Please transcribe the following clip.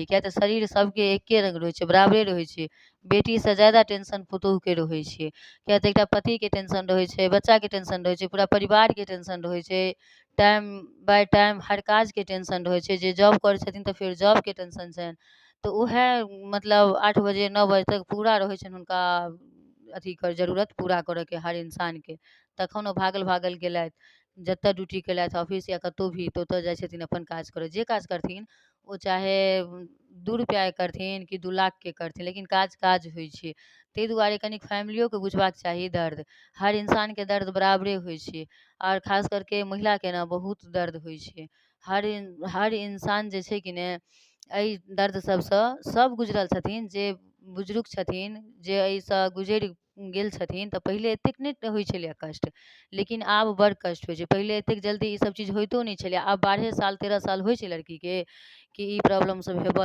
किए तऽ शरीर सबके एके रङ्ग रहै छै, बराबरे रहै छै। बेटीसँ जादा टेंशन पुतौहुके रहै छै, किए तऽ एकटा पतिके टेंशन रहै छै, बच्चाके टेंशन रहै छै, पूरा परिवारके टेंशन रहै छै, टाइम बाइ टाइम हर काजके टेंशन रहै छै। जे जॉब करै छथिन तऽ फेर जॉबके टेंशन छनि। तऽ उएह मतलब 8 बजे 9 बजे तक पूरा रहै छनि हुनका अथीके जरूरत पूरा करऽके हर इन्सानके। तखन ओ भागल भागल गेलथि, जतऽ ड्यूटी केलथि, ऑफिस या कतहु भी, तऽ ओतऽ जाइ छथिन अपन काज करऽ। जे काज करथिन ओ चाहे 2 रुपैआके करथिन कि 2 लाखके करथिन, लेकिन काज काज होइ छै। ताहि दुआरे कनिक फैमिलियोके बुझबाक चाही दर्द। हर इन्सानके दर्द बराबरे होइ छै, आओर खास करके महिलाके ने बहुत दर्द होइ छै। हर इन्सान जे छै कि ने, एहि दर्द सबसँ सब गुजरल छथिन। जे बुजुर्ग छथिन, जे एहिसँ गुजरि गेल छथिन, तऽ पहिले एतेक नहि होइ छलैए कष्ट, लेकिन आब बड़ कष्ट होइ छै। पहिले एतेक जल्दी ईसब चीज होइतो नहि छलैए। आब 12 साल 13 साल होइ छै लड़कीके कि ई प्रॉब्लम सब हेबऽ